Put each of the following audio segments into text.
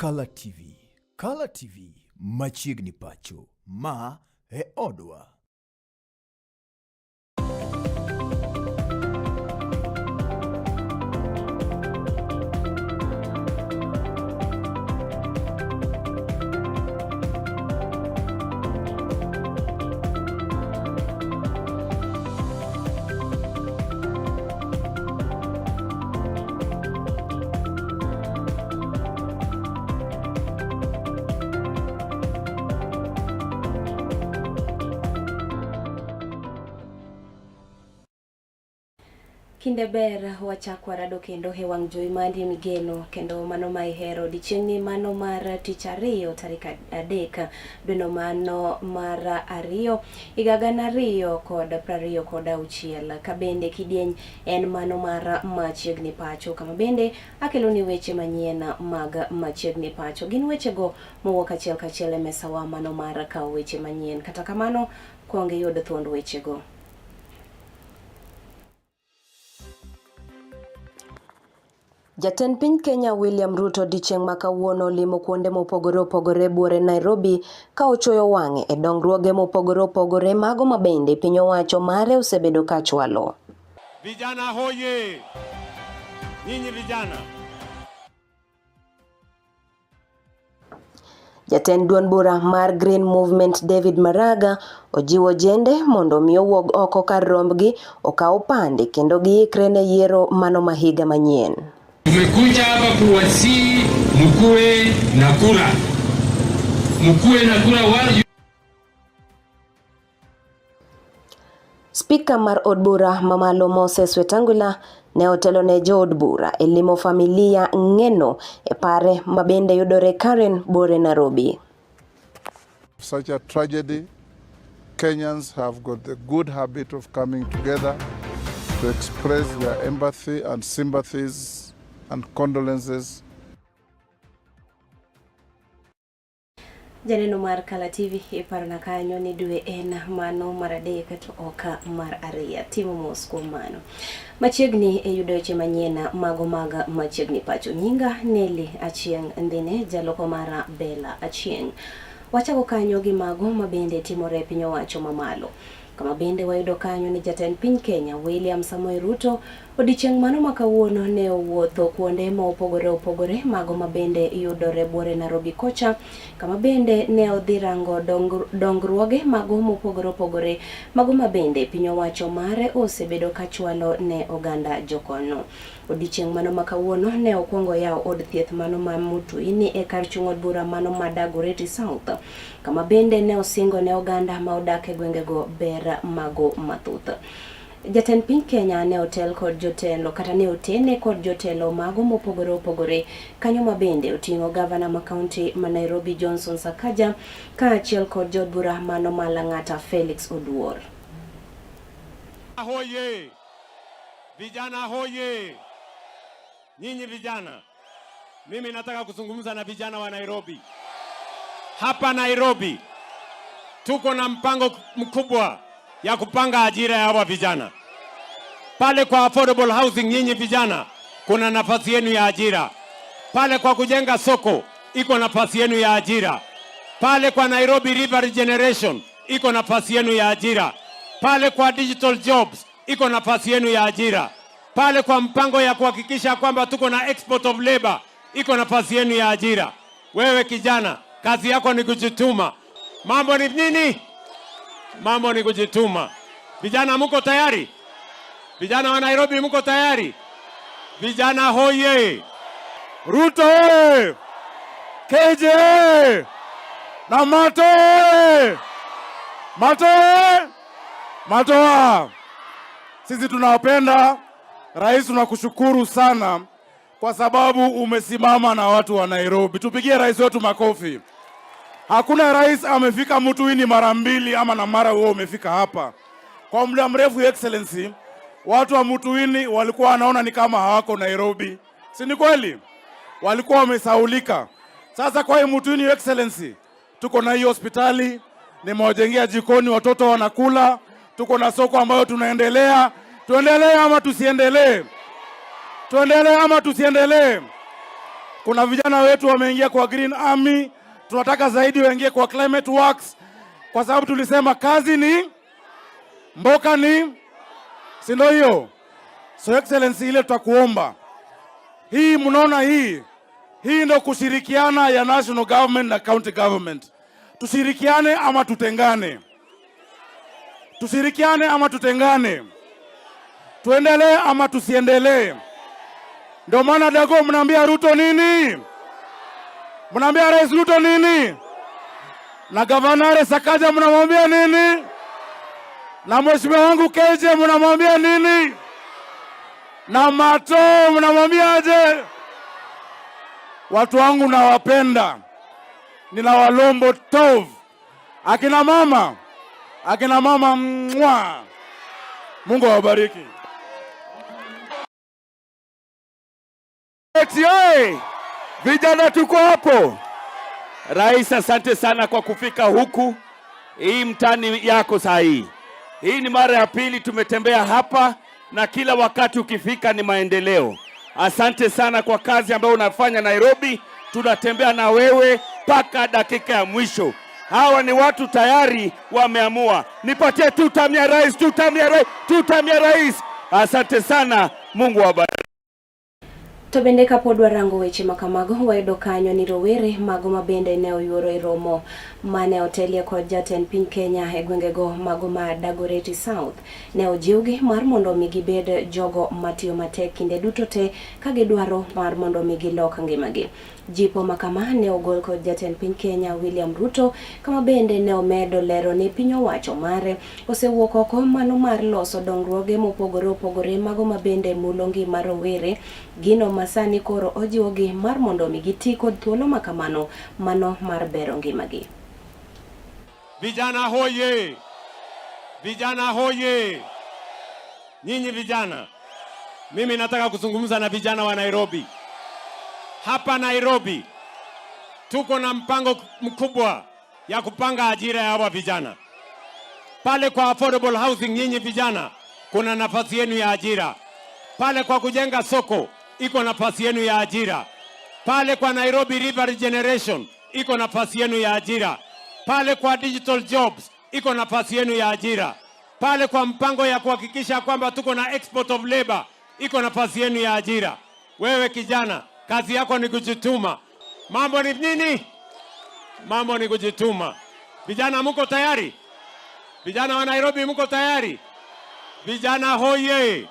Kala TV. Kala TV machiegni pacho. Ma e odwa. Kinde ber wachak warado kendo e wang' jowi mandi migeno kendo mano ma ihero odiechieng'ni mano mar tich ariyo tarik 3 dweno mano mar 2 higa 2026 ka bende kidieny en mano mar machiegni pacho kama bende akeloni weche manyien mag machiegni pacho gin wechego mowuok achiel kachiel e mesawa mano mar kawo weche manyien kata kamano kwong iyud thuond wechego. Jatend piny Kenya William Ruto odiechieng' ma kawuono olimo kuonde mopogore opogore buore Nairobi ka ochuoyo wang'e e dongruoge mopogore opogore mago ma bende piny owacho mare osebedo ka chwalo. Vijana hoye! Nyinyi vijana! Jatend duond bura mar Green Movement David Maraga ojiwo jende mondo omi owuog oko kar rombgi okaw opande kendo giikre ne yiero mano ma higa manyien. Tumekuja hapa kuwasihi mkuwe na kura, mkuwe na kura wa Spika mar od bura mamalo Moses Wetangula ne otelo ne jood bura e limo familia Ng'eno e pare ma bende yudore Karen Bore Nairobi. Such a tragedy, Kenyans have got the good habit of coming together to express their empathy and sympathies and condolences. Janeno mar Kala TV iparona kanyo ni dwe en mano mar 3 to ok mar 2. Timo mos kuom mano. Machiegni e yudo weche manyien mago mag machiegni pacho. Nyinga Nelly Achieng' Ndhine, jaloko mara Bella Achieng'. Wachako kanyo gi mago ma bende timore e piny owacho mamalo. Kama bende wayudo kanyo ni jatend piny Kenya William Samoei Ruto odiechieng' mano ma kawuono ne owuotho kuonde ma opogore opogore mago ma bende yudore buore Nairobi kocha, kama bende ne odhi rango dongruoge mago mopogore opogore mago ma bende piny owacho mare osebedo ka chwalo ne oganda jokono. Odiechieng' mano ma kawuono ne okwongo yawo od thieth mano ma Mutuini e kar chung' od bura mano ma Dagoretti South, kama bende ne osingo ne oganda ma odak e gwengego ber mago mathoth. Jatend piny Kenya ne otel kod jotelo kata ne otene kod jotelo mago mopogore opogore kanyo ma bende oting'o gavana ma kaunti ma Nairobi Johnson Sakaja kaachiel kod jood bura mano ma Lang'ata Felix Oduor. Hoye! Vijana hoye! Nyinyi vijana, mimi nataka kuzungumza na vijana wa Nairobi. Hapa Nairobi tuko na mpango mkubwa ya kupanga ajira ya hawa vijana. Pale kwa affordable housing, nyinyi vijana kuna nafasi yenu ya ajira. Pale kwa kujenga soko iko nafasi yenu ya ajira. Pale kwa Nairobi River Regeneration iko nafasi yenu ya ajira. Pale kwa digital jobs iko nafasi yenu ya ajira. Pale kwa mpango ya kuhakikisha kwamba tuko na export of labor iko nafasi yenu ya ajira. Wewe kijana, kazi yako ni kujituma. Mambo ni nini? Mambo ni kujituma. Vijana muko tayari? Vijana wa Nairobi muko tayari? Vijana hoye! Ruto oye! KJ oye! Na Mato oye! Mato oye! Matoa! Sisi tunawapenda. Rais, tunakushukuru sana kwa sababu umesimama na watu wa Nairobi. Tupigie rais wetu makofi. Hakuna rais amefika Mutuini mara mbili ama na mara wewe umefika hapa. Kwa muda mrefu, Your Excellency, watu wa Mutuini walikuwa wanaona ni kama hawako Nairobi. Si ni kweli? Walikuwa wamesaulika. Sasa kwa hii Mutuini, Your Excellency, tuko na hii hospitali, nimewajengea jikoni, watoto wanakula, tuko na soko ambayo tunaendelea. Tuendelee ama tusiendelee? Tuendelee ama tusiendelee? Kuna vijana wetu wameingia kwa Green Army, tunataka zaidi waingie kwa Climate Works, kwa sababu tulisema kazi ni mboka ni, si ndio hiyo? So Excellency, ile tutakuomba hii, mnaona hii ndio kushirikiana ya national government na county government. Tushirikiane ama tutengane? Tushirikiane ama tutengane? Tuendelee ama tusiendelee? Ndio maana Dago, mnaambia Ruto nini? Mnaambia Rais Ruto nini? Na Gavana Sakaja mnamwambia nini? Na mheshimiwa wangu Keje mnamwambia nini? Na Mato mnamwambia aje? Watu wangu nawapenda, nina walombo tov. Akina mama mwa, Mungu awabariki. Oye! Vijana tuko hapo. Rais, asante sana kwa kufika huku. Hii mtani yako saa hii. Hii ni mara ya pili tumetembea hapa na kila wakati ukifika ni maendeleo. Asante sana kwa kazi ambayo unafanya Nairobi. Tunatembea na wewe mpaka dakika ya mwisho. Hawa ni watu tayari wameamua. Nipatie tu term ya rais, tu term ya rais, tu term ya rais. Asante sana, Mungu awabariki. To bende kapod warango weche makamago, wayudo kanyo ni rowere mago ma bende ne oyuoro e romo mane otelie kod jatend piny Kenya e gwengego mago ma Dagoretti South ne ojiwgi mar mondo mi gibed jogo matiyo matek kinde duto te ka gidwaro mar mondo mi gilok ngimagi. Jipo makama ne ogol kod jatend piny Kenya William Ruto, kama bende ne omedo lero ni piny owacho mare osewuok oko mano mar loso dongruoge mopogore opogore mago ma bende mulo ngima rowere, gino ma sani koro ojiwogi mar mondo mi giti kod thuolo makamano mano mar bero ngimagi. Vijana hoye! Vijana hoye! Nyinyi vijana, mimi nataka kuzungumza na vijana wa Nairobi. Hapa Nairobi tuko na mpango mkubwa ya kupanga ajira ya hawa vijana. Pale kwa affordable housing, nyinyi vijana, kuna nafasi yenu ya ajira. Pale kwa kujenga soko iko nafasi yenu ya ajira. Pale kwa Nairobi River Regeneration iko nafasi yenu ya ajira. Pale kwa digital jobs iko nafasi yenu ya ajira. Pale kwa mpango ya kuhakikisha kwamba tuko na export of labor iko nafasi yenu ya ajira. Wewe kijana, kazi yako ni kujituma. Mambo ni nini? Mambo ni kujituma. Vijana mko tayari? Vijana wa Nairobi mko tayari? Vijana hoye!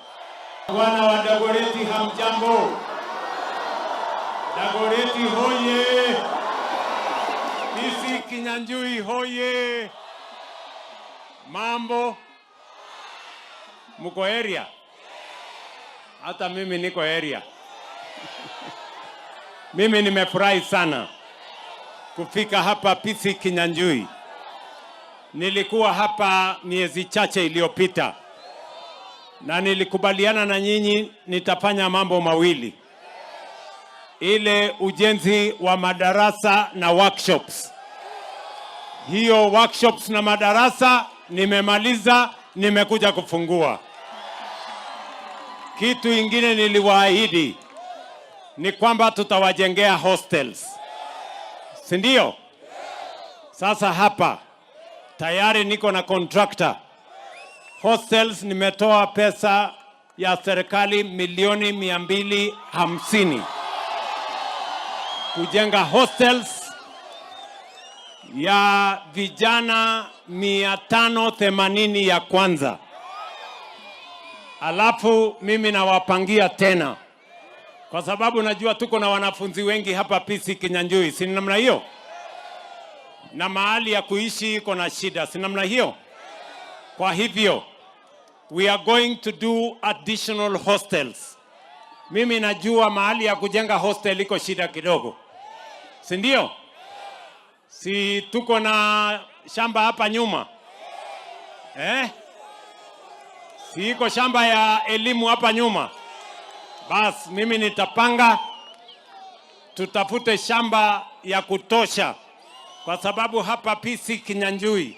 Wana wa Dagoretti hamjambo? Dagoretti hoye! Kisii Kinyanjui hoye! Mambo, mko area? Hata mimi niko area. Mimi nimefurahi sana kufika hapa Kisii Kinyanjui. Nilikuwa hapa miezi chache iliyopita na nilikubaliana na nyinyi nitafanya mambo mawili: ile ujenzi wa madarasa na workshops. Hiyo workshops na madarasa nimemaliza, nimekuja kufungua. Kitu ingine niliwaahidi ni kwamba tutawajengea hostels, si ndio? Sasa hapa tayari niko na contractor. Hostels nimetoa pesa ya serikali milioni 250 kujenga hostels ya vijana 580 ya kwanza. Alafu mimi nawapangia tena, kwa sababu najua tuko na wanafunzi wengi hapa PC Kinyanjui, si namna hiyo? Na mahali ya kuishi iko na shida, si namna hiyo? Kwa hivyo we are going to do additional hostels. Mimi najua mahali ya kujenga hostel iko shida kidogo, si ndio? Si tuko na shamba hapa nyuma, eh? Si iko shamba ya elimu hapa nyuma? Bas, mimi nitapanga tutafute shamba ya kutosha, kwa sababu hapa PC Kinyanjui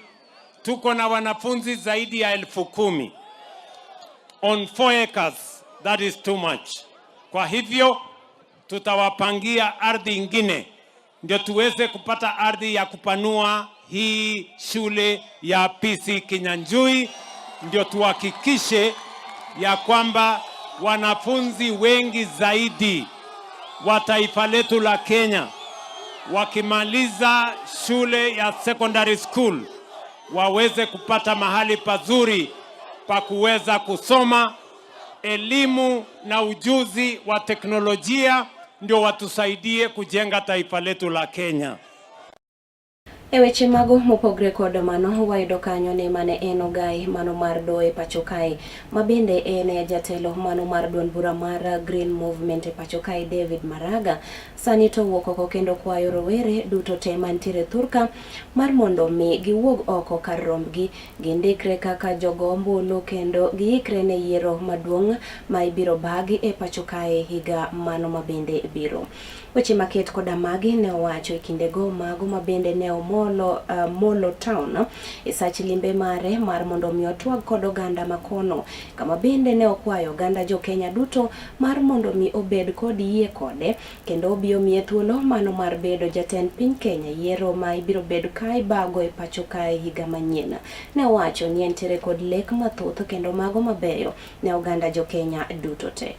tuko na wanafunzi zaidi ya 10,000 on 4 acres, that is too much. Kwa hivyo Tutawapangia ardhi ingine ndio tuweze kupata ardhi ya kupanua hii shule ya PC Kinyanjui, ndio tuhakikishe ya kwamba wanafunzi wengi zaidi wa taifa letu la Kenya wakimaliza shule ya secondary school waweze kupata mahali pazuri pa kuweza kusoma elimu na ujuzi wa teknolojia ndio watusaidie kujenga taifa letu la Kenya. E weche mago mopogre kod mano, wayudo kanyo ni mane en ogai mano mar doho e pacho kae, ma bende en jatelo mano mar duond bura mar Green Movement e pacho kae David Maraga, sani to owuok oko kendo kwayo rowere duto te mantiere thurka mar mondo mi giwuog oko kar rombgi, gindikre kaka jogo ombulu kendo giikre ne yiero maduong' ma ibiro bagi e pacho kae higa mano ma bende biro. Weche maket koda magi ne owacho e kindego mago ma bende ne omolo Molo Town e sach limbe mare mar mondo mi otwag kod oganda makono, kama bende ne okwayo oganda jo Kenya duto mar mondo mi obed kod yie kode kendo obi omiye thuolo mano mar bedo jatend piny Kenya yiero ma ibiro bed ka ibago e pacho kae higa manyien. Ne owacho ni entiere kod lek mathoth kendo mago mabeyo ne oganda jo Kenya duto te.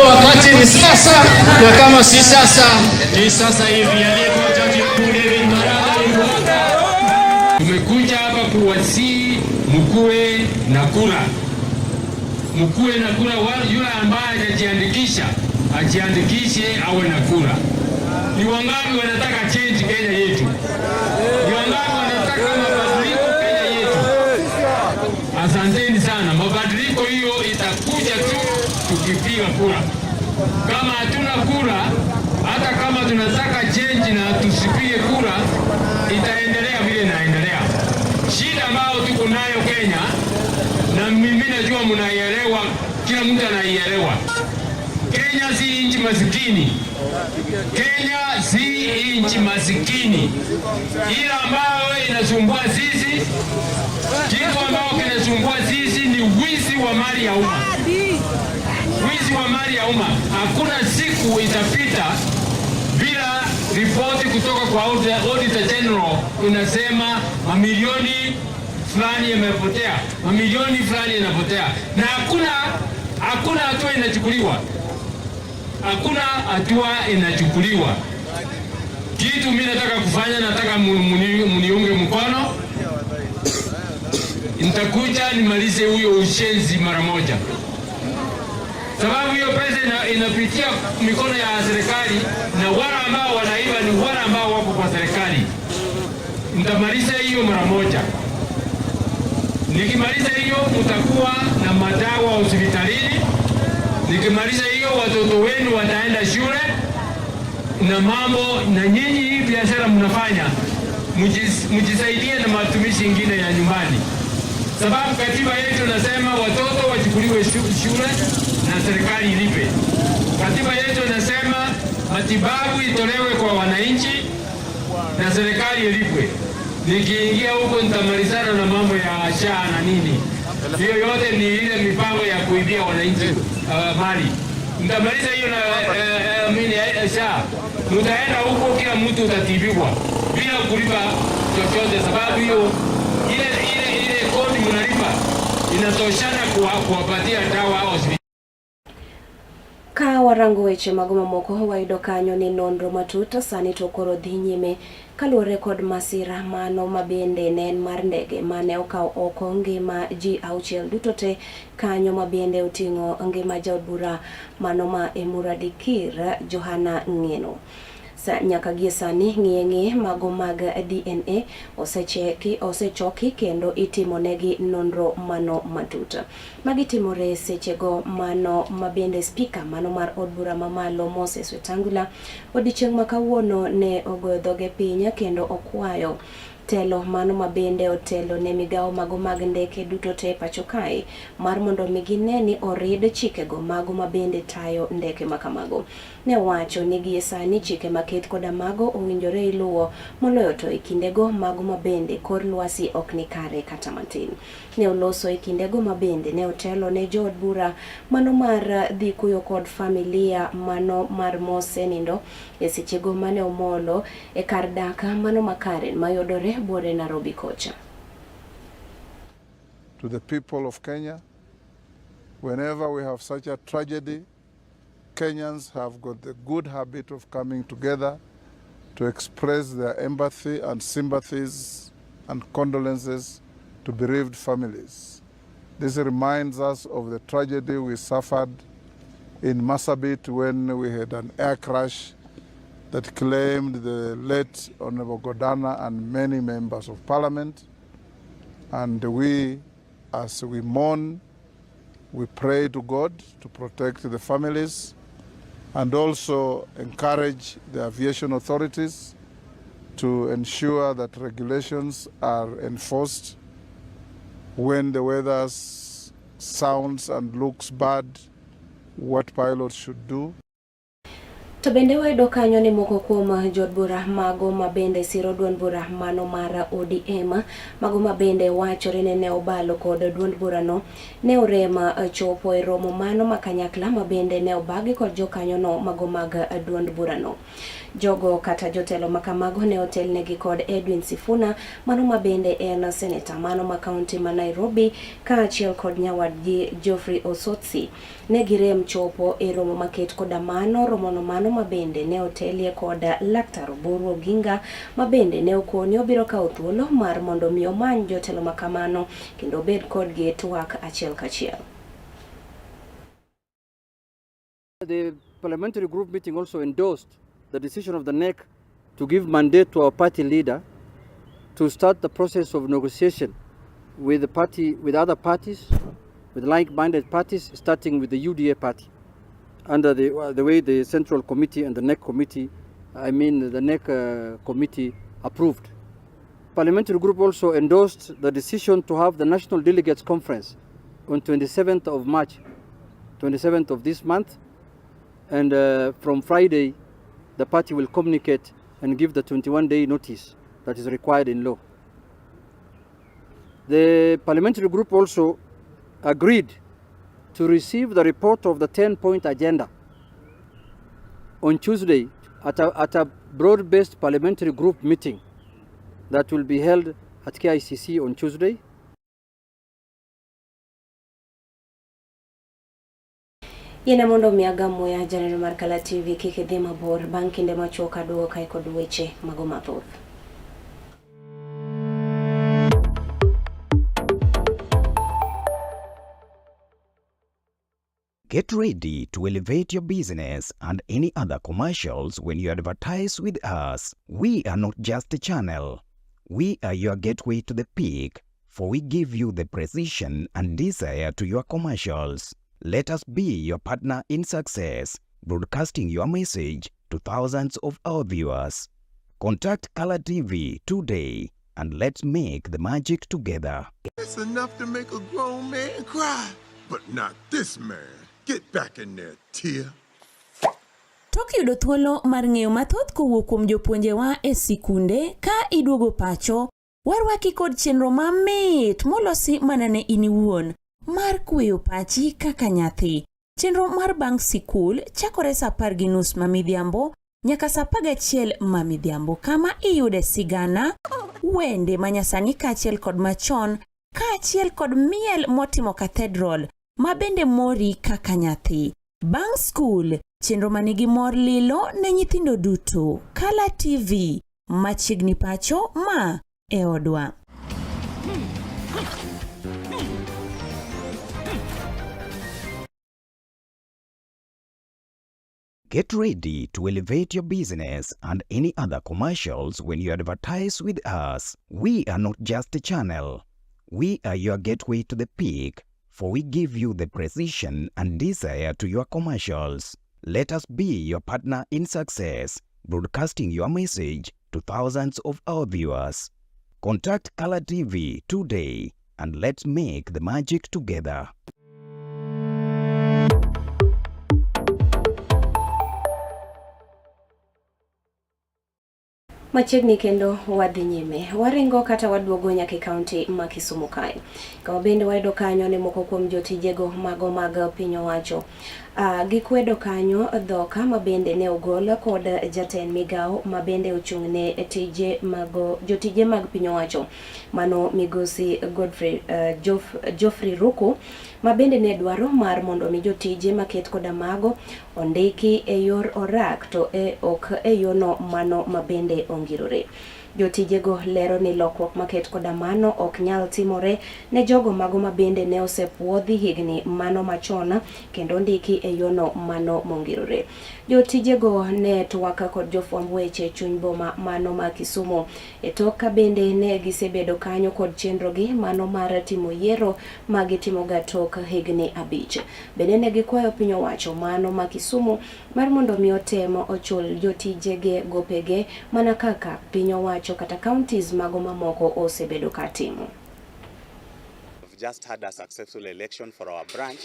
Wakati ni sasa, na kama si sasa ni sasa hivi. Aliyekuwa jaji mkuu David Maraga, tumekuja hapa kuwasihi mkuwe na kura, mkuwe na kura. Yule ambaye hajajiandikisha ajiandikishe awe na kura. Ni wangapi wanataka change Kenya yetu? Ni wangapi wanataka mabadiliko Kenya yetu? Asanteni sana. Mabadiliko hiyo itakuja tu tukipiga kura. Kama hatuna kura, hata kama tunataka change na tusipige kura, itaendelea vile inaendelea. Shida ambayo tuko nayo Kenya, na mimi najua mnaielewa, kila mtu anaielewa. Kenya si nchi masikini. Kenya si nchi masikini, ila ambayo inasumbua sisi, kitu ambayo kinasumbua sisi ni wizi wa mali ya umma. Wizi wa mali ya umma. Hakuna siku itapita bila ripoti kutoka kwa Auditor General inasema mamilioni fulani yamepotea, mamilioni fulani yanapotea, na hakuna hatua inachukuliwa, hakuna hatua inachukuliwa. Kitu mimi nataka kufanya, nataka muniunge mkono, nitakuja nimalize huyo ushenzi mara moja, sababu hiyo pesa inapitia mikono ya serikali na wale ambao wanaiba ni wale ambao wako kwa serikali. Nitamaliza hiyo mara moja. Nikimaliza hiyo, mtakuwa na madawa hospitalini. Nikimaliza hiyo, watoto wenu wataenda shule na mambo, na nyinyi hii biashara mnafanya mjisaidie na matumizi ingine ya nyumbani, sababu katiba yetu nasema watoto wachukuliwe shule na serikali ilipe. Katiba yetu inasema matibabu itolewe kwa wananchi na serikali ilipwe. Nikiingia huko nitamalizana na mambo ya SHA na nini, hiyo yote ni ile mipango ya kuibia wananchi mali. Nitamaliza hiyo na mini SHA. Mtaenda huko, kila mtu utatibiwa bila kulipa chochote, sababu hiyo ile kodi mnalipa inatoshana kuwapatia dawa hospitali. Ka warango weche mago mamoko, wayudo kanyo ni nonro matut sani to koro dhi nyime kaluwore kod masira mano mabende ne en mar ndege mane okawo oko ngima ji 6 duto te kanyo mabende oting'o ngima jaod bura mano ma Emurua Dikirr Johana Ng'eno. Nyaka gie sani ng'iye mago mag DNA osechoki kendo itimo negi nonro mano matut. Magi timore sechego mano mabende spika mano mar od bura mamalo Moses Wetangula odiochieng' ma kawuono ne ogoyo dhoge piny kendo okwayo Telo mano ma bende otelo ne migawo mago mag ndeke duto te pacho kae mar mondo mi gine ni orid chikego mago ma bende tayo ndeke ma kamago. Ne owacho ni gie sani chike maket koda mago owinjore iluwo moloyo to e kindego mago ma bende kor lwasi ok ni kare kata matin. Ne oloso e kindego ma bende ne otelo ne jood bura mano mar dhi kuyo kod familia mano mar mosenindo e sechego mane omolo e kar dak mano ma Karen mayudore buore Nairobi kocha. To the people of Kenya, whenever we have such a tragedy, Kenyans have got the good habit of coming together to express their empathy and sympathies and condolences to bereaved families. This reminds us of the tragedy we suffered in Marsabit when we had an air crash that claimed the late Honorable Godana and many members of parliament. And we, as we mourn, we pray to God to protect the families and also encourage the aviation authorities to ensure that regulations are enforced when the weather sounds and looks bad, what pilots should do. To bende wayudo kanyo ni moko kuom jood bura mago ma bende siro duond bura mano mar ODM mago ma bende wachore ni ne obalo kod duond burano ne orem chopo e romo mano ma kanyakla ma bende ne obagi kod jokanyono mago mag duond burano. Jogo kata jotelo ma kamago ne otelnegi kod Edwin Sifuna mano ma bende en seneta mano ma kaunti ma Nairobi kaachiel kod nyawadgi Geoffrey Osotsi. Ne girem chopo e romo maket koda mano romono mano ma bende ne otelie kod Laktar Oburu Oginga ma bende ne okoni obiro kawo thuolo mar mondo mi omany jotelo ma kamano kendo obed kodgi e twak achiel kachiel. The parliamentary group meeting also endorsed the decision of the NEC to give mandate to our party leader to start the process of negotiation with the party, with other parties, with like-minded parties, starting with the UDA party, under the way the Central Committee and the NEC committee, I mean the NEC committee approved. Parliamentary group also endorsed the decision to have the National Delegates Conference on 27th of March, 27th of this month, and from Friday, the party will communicate and give the 21-day notice that is required in law. The parliamentary group also agreed to receive the report of the 10-point agenda on Tuesday at a broad-based parliamentary group meeting that will be held at KICC on Tuesday. Yie mondo mi agam muya janeno mar Kala TV kik idhi mabor bang' kinde machuok aduogo kae kod weche mago mathoth. Get ready to elevate your business and any other commercials when you advertise with us. We are not just a channel. We are your gateway to the peak, for we give you the precision and desire to your commercials. Let us be your partner in success, broadcasting your message to thousands of our viewers. Contact Color TV today and let's make the magic together. It's enough to make a grown man cry, but not this man. Get back in there, Tia. Tok yudo thuolo mar ng'eyo mathoth kowuok kuom jopuonjewa e sikunde ka iduogo pacho, warwaki kod chenro mamit molosi mana ne in iwuon mar kweyo pachi kaka nyathi. Chenro mar bang' sikul chakore saa 10:30 ma midhiambo nyaka saa 11 ma midhiambo, kama iyude sigana, wende manyasani kaachiel kod machon, kaachiel kod miel motimo cathedral ma bende mori kaka nyathi. Bang' skul, chenro manigi mor lilo ne nyithindo duto. Kala TV, machiegni pacho ma e odwa. Get ready to elevate your business and any other commercials when you advertise with us. We are not just a channel. We are your gateway to the peak, for we give you the precision and desire to your commercials. Let us be your partner in success, broadcasting your message to thousands of our viewers. Contact Color TV today and let's make the magic together. Machiegni kendo wadhi nyime. Waringo kata waduogo nyaka e kaunti ma Kisumu kae. Kama bende wayudo kanyo ni moko kuom jotijego mago mag piny owacho. Gikwedo kanyo dhoka ma bende ne ogol kod jatend migawo ma bende ochung' ne tije mago jotije mag piny owacho mano migosi Godfrey Geoffrey Ruku ma bende ne dwaro mar mondo mi jotije maket koda mago ondiki e yor orak to e ok e yono mano ma bende ongirore. Jotijego lero ni lokruok maket koda mano ok nyal timore ne jogo mago ma bende ne osepuodhi higni mano machon kendo ondiki e yono mano mongirore. Jotijego ne twak kod jofwamb weche e chuny boma mano ma Kisumu e tok ka bende ne gisebedo kanyo kod chenrogi mano mar timo yiero ma gitimoga tok higni 5. Bende ne gikwayo piny owacho mano ma Kisumu mar mondo mi otem ochul jotijege gopege mana kaka piny owacho kata counties mago mamoko osebedo ka timo. We've just had a successful election for our branch,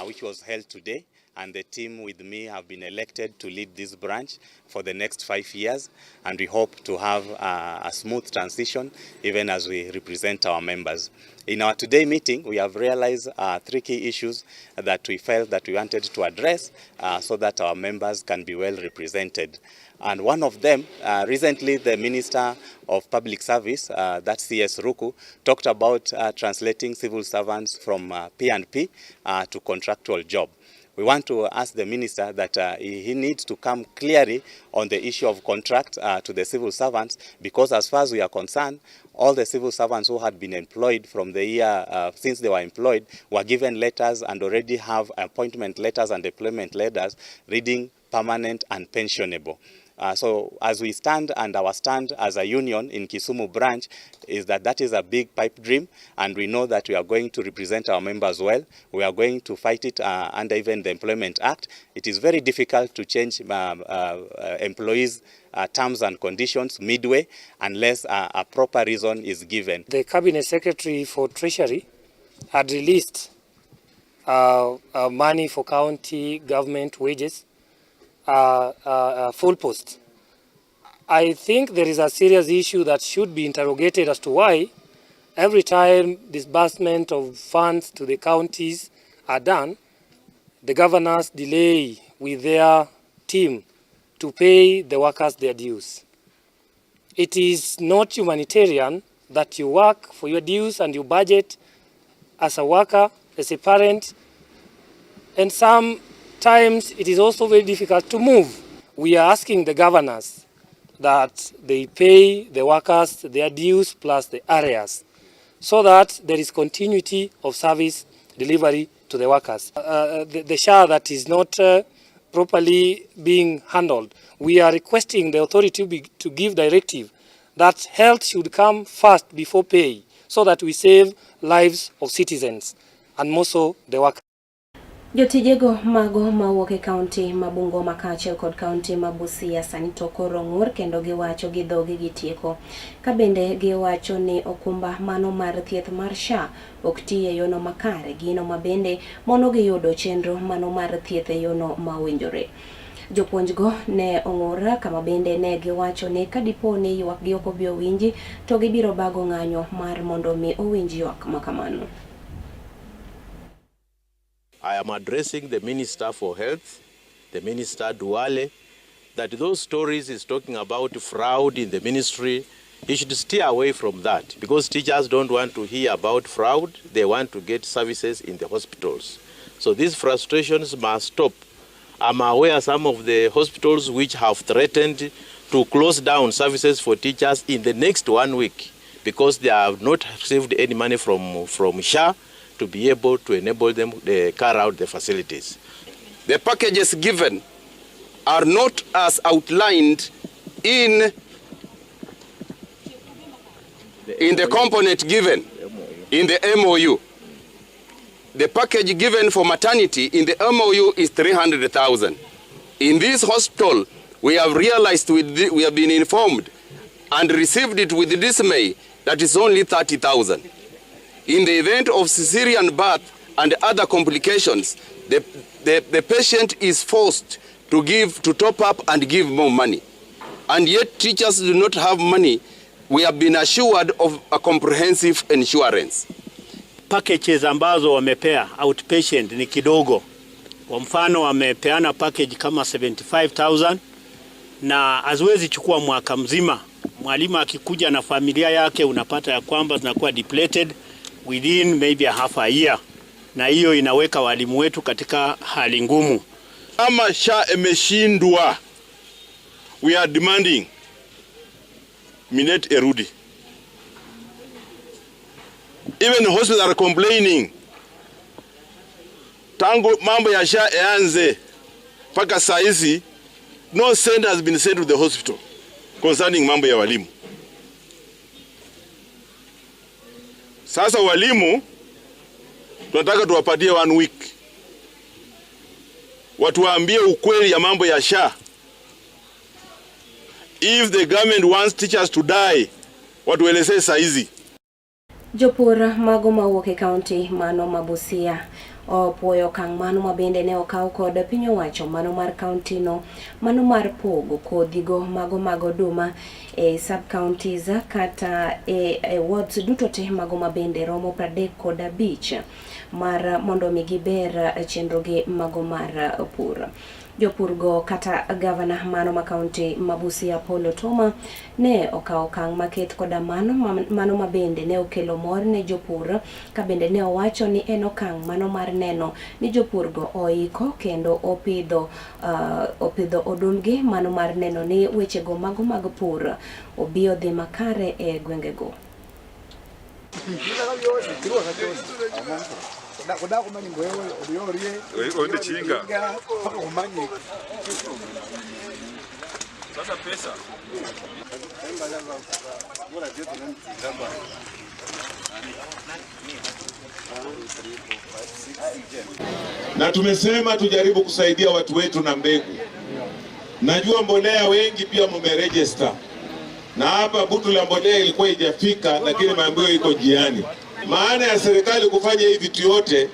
which was held today, and the team with me have been elected to lead this branch for the next 5 years, and we hope to have a smooth transition even as we represent our members. In our today meeting, we have realized 3 key issues that we felt that we wanted to address so that our members can be well represented. And one of them, recently the Minister of Public Service, that's CS Ruku, talked about translating civil servants from P&P to contractual job. We want to ask the minister that he needs to come clearly on the issue of contract to the civil servants, because as far as we are concerned, all the civil servants who had been employed from the year since they were employed were given letters and already have appointment letters and employment letters reading permanent and pensionable. So as we stand, and our stand as a union in Kisumu branch is that that is a big pipe dream, and we know that we are going to represent our members well. We are going to fight it under even the Employment Act. It is very difficult to change employees' terms and conditions midway unless a proper reason is given. The Cabinet Secretary for Treasury had released money for county government wages, full post. I think there is a serious issue that should be interrogated as to why every time disbursement of funds to the counties are done, the governors delay with their team to pay the workers their dues. It is not humanitarian that you work for your dues and you budget as a worker, as a parent, and sometimes it is also very difficult to move. We are asking the governors that they pay the workers their dues plus the arrears, so that there is continuity of service delivery to the workers. The SHA that is not properly being handled, we are requesting the authority to give directive that health should come first before pay, so that we save lives of citizens and more so the workers. Jotijego mago mawuok e kaunti ma Bungoma kaachiel kod kaunti ma Busia sani to koro ng'ur kendo giwacho gi dhogi gitieko. Ka bende giwacho ni okumba mano mar thieth mar SHA ok ti e yono makare, gino ma bende mono giyudo chenro mano mar thieth e yono ma owinjore. Jopuonjgo ne ong'ur kama bende ne giwacho ni ka dipo ni ywakgi ok obi owinji to gibiro bago ng'anyo mar mondo mi owinj ywak ma kamano. I am addressing the Minister for Health, the Minister Duale, that those stories he's talking about fraud in the ministry, he should steer away from that, because teachers don't want to hear about fraud, they want to get services in the hospitals. So these frustrations must stop. I'm aware some of the hospitals which have threatened to close down services for teachers in the next 1 week because they have not received any money from SHA to be able to enable them to carry out the facilities. The packages given are not as outlined in the component given in the MOU. The package given for maternity in the MOU is 300,000. In this hospital, we have realized, we have been informed and received it with dismay That is only 30,000. In the event of cesarean birth and other complications, the patient is forced to top up and give more money. And yet teachers do not have money. We have been assured of a comprehensive insurance. Packages ambazo wamepea outpatient ni kidogo. Kwa mfano wamepeana package kama 75,000 na haziwezi chukua mwaka mzima. Mwalimu akikuja na familia yake unapata ya kwamba zinakuwa depleted within maybe a half a year, na hiyo inaweka walimu wetu katika hali ngumu. Kama SHA imeshindwa, we are demanding Minet irudi. Even hospitals are complaining. Tangu mambo ya SHA ianze mpaka saa hizi, no cent has been sent to the hospital concerning mambo ya walimu. Sasa walimu tunataka tuwapatie 1 week, watuambie ukweli ya mambo ya SHA. If the government wants teachers to die, watuelezee saa hizi. Jopur mago mawuok e kaunti mano ma Busia opuoyo okang' mano ma bende ne okaw kod piny owacho mano mar kaunti no mano mar pogo kodhigo mago mag oduma e sub counties kata e wards duto te mago ma bende romo 35 mar mondo mi giber chenrogi mago mar pur. Jopurgo kata gavana mano ma kaunti ma Busia Paul Otuoma ne okawo okang' maket koda mano ma bende ne okelo mor ne jopur, ka bende ne owacho ni en okang' mano mar neno ni jopurgo oiko kendo opidho odumbgi mano mar neno ni wechego mago mag pur obi odhi makare e gwengego. Na tumesema tujaribu kusaidia watu wetu na mbegu. Najua mbolea wengi pia mumeregister. Na hapa butu la mbolea ilikuwa haijafika, lakini maambiwa iko njiani. Maana ya serikali kufanya hivi vitu yote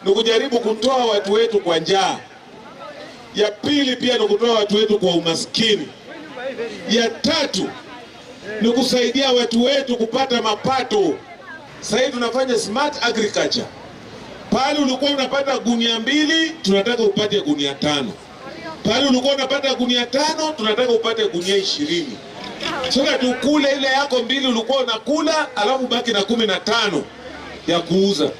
ni kujaribu kutoa watu wetu kwa njaa. Ya pili pia ni kutoa watu wetu kwa umaskini. Ya tatu ni kusaidia watu wetu kupata mapato. Sasa hivi tunafanya smart agriculture. Pale ulikuwa unapata gunia 2, tunataka upate gunia 5. Pale ulikuwa unapata gunia 5, tunataka upate gunia 20. Sasa tukule ile yako 2 ulikuwa unakula, alafu baki na 15 ya kuuza.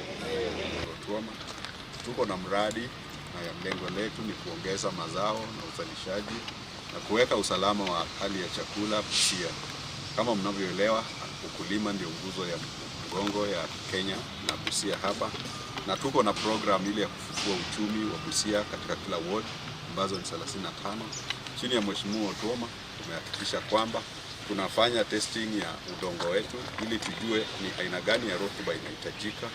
Tuko na mradi na lengo letu ni kuongeza mazao na uzalishaji na kuweka usalama wa hali ya chakula Busia. Kama mnavyoelewa, ukulima ndio nguzo ya mgongo ya Kenya na Busia hapa, na tuko na program ile ya kufufua uchumi wa Busia katika kila ward ambazo ni 35. Chini ya Mheshimiwa Otuoma tumehakikisha kwamba tunafanya testing ya udongo wetu ili tujue ni aina gani ya rutuba inahitajika.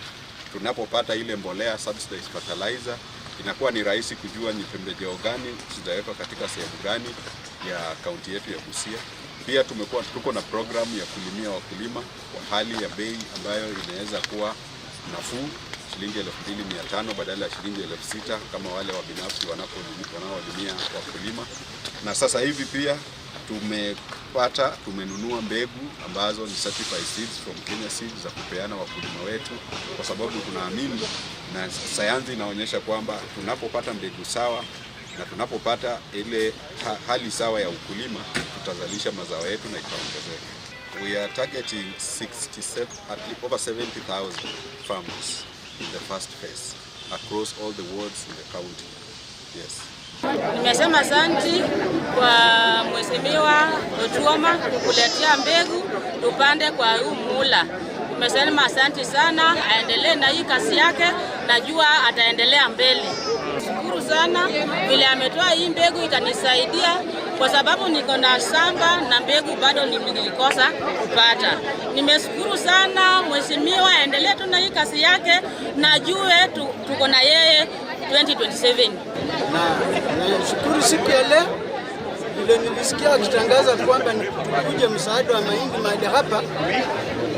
Tunapopata ile mbolea subsidized fertilizer, inakuwa ni rahisi kujua ni pembejeo gani zitawekwa katika sehemu gani ya kaunti yetu ya Busia. Pia tuko na program ya kulimia wakulima kwa hali ya bei ambayo inaweza kuwa nafuu, shilingi 2500 badala ya shilingi 6000 kama wale wa binafsi wanaolimia wakulima. Na sasa hivi pia tumenunua mbegu ambazo ni certified seeds from Kenya Seeds za kupeana wakulima wetu, kwa sababu tunaamini na sayansi inaonyesha kwamba tunapopata mbegu sawa na tunapopata ile hali sawa ya ukulima, tutazalisha mazao yetu na itaongezeka. We are targeting 67, at least over 70,000 farmers in the first phase across all the wards in the county. Yes. Nimesema asanti kwa Mheshimiwa Otuoma kukuletea mbegu tupande kwa huu muhula. Nimesema asanti sana, aendelee na hii kazi yake, najua ataendelea mbele. Shukuru sana vile ametoa hii mbegu, itanisaidia kwa sababu niko na shamba na mbegu bado nilikosa kupata. Nimeshukuru sana mheshimiwa, aendelee tu na hii kazi yake, najue tuko na yeye 2027. Na nashukuru siku ya leo vile nilisikia wakitangaza kwamba tukuje msaada wa mahindi mahali hapa,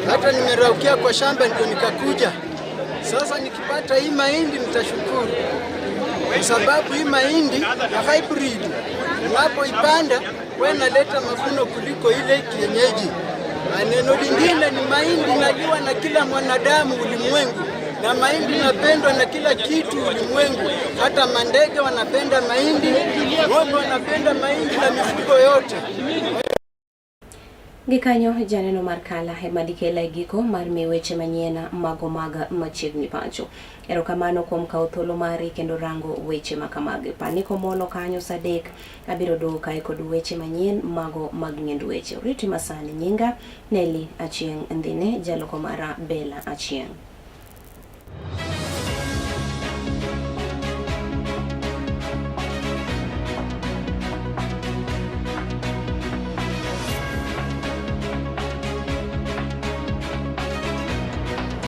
Hata nimeraukia kwa shamba ndio nikakuja. Sasa nikipata hii mahindi nitashukuru, kwa sababu hii mahindi ya hybrid unapoipanda wewe naleta mavuno kuliko ile kienyeji. Na neno lingine ni mahindi naliwa na kila mwanadamu ulimwengu, na mahindi napendwa na kila kitu ulimwengu. Hata mandege wanapenda mahindi, ng'ombe wanapenda mahindi na mifugo yote. Gikanyo janeno mar Kala ema dikela e giko mar miyi weche manyien mago mag machiegni pacho. Erokamano kuom kawo thuolo mari kendo rango weche makamagi. Pani komolo kanyo saa 3 abiro duogo kae kod weche manyien mago mag ng'end weche. Oriti masani nyinga Nelly Achieng' Ndhine, jaloko mara Bella Achieng'.